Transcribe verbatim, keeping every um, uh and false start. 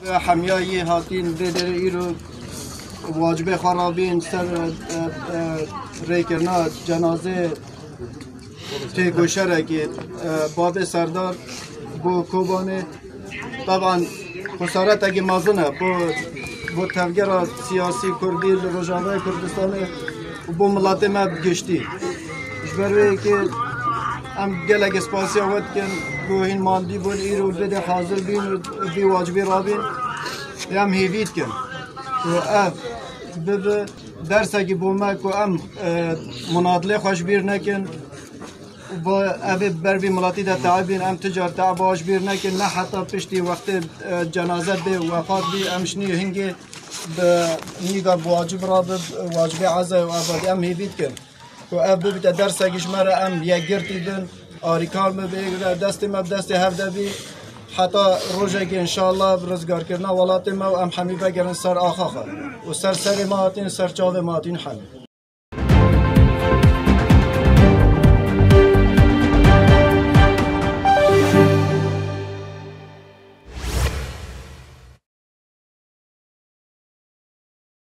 Hemiya yê hatîn vê derê îro wacibê xwe rabîn ser, e, e, rêkirina cenazê têkoşerekî, e, bavê Serdar bo Kobanê. Teban xesaretekî mezin e bo, bo tevgera siyasî kurdî li Rojavayê Kurdistanê û bo miletê me bi giştî. Ji ber wê yekê em gelek spasiya we dikin ku hîn mandî bûn, îro vê de hazir bîn û vî wacibî rabîn. Em hêvî dikin ku ev bibe dersekî bo me ku em, e, munadilê xwe ji bîr nekin. Bo evê ber vî miletî de teibîn, em ti car teba ji bîr nekin, ne heta piştî wextê, e, cenaze bê wefat bî, em şinî hingê bi nîgar bi wacib rabe, wacibê eza û abadî em hêvî dikin ku ev bibîte dersekî ji me re, em yekgirtî bin, arîkar me bê, destê me bi destê hev de bî. Heta rojekê înşallah bi rizgarkirina welatê me û em hemî vegerin ser axa xwe û ser serê me hatîn, ser çavê me hatîn hemî.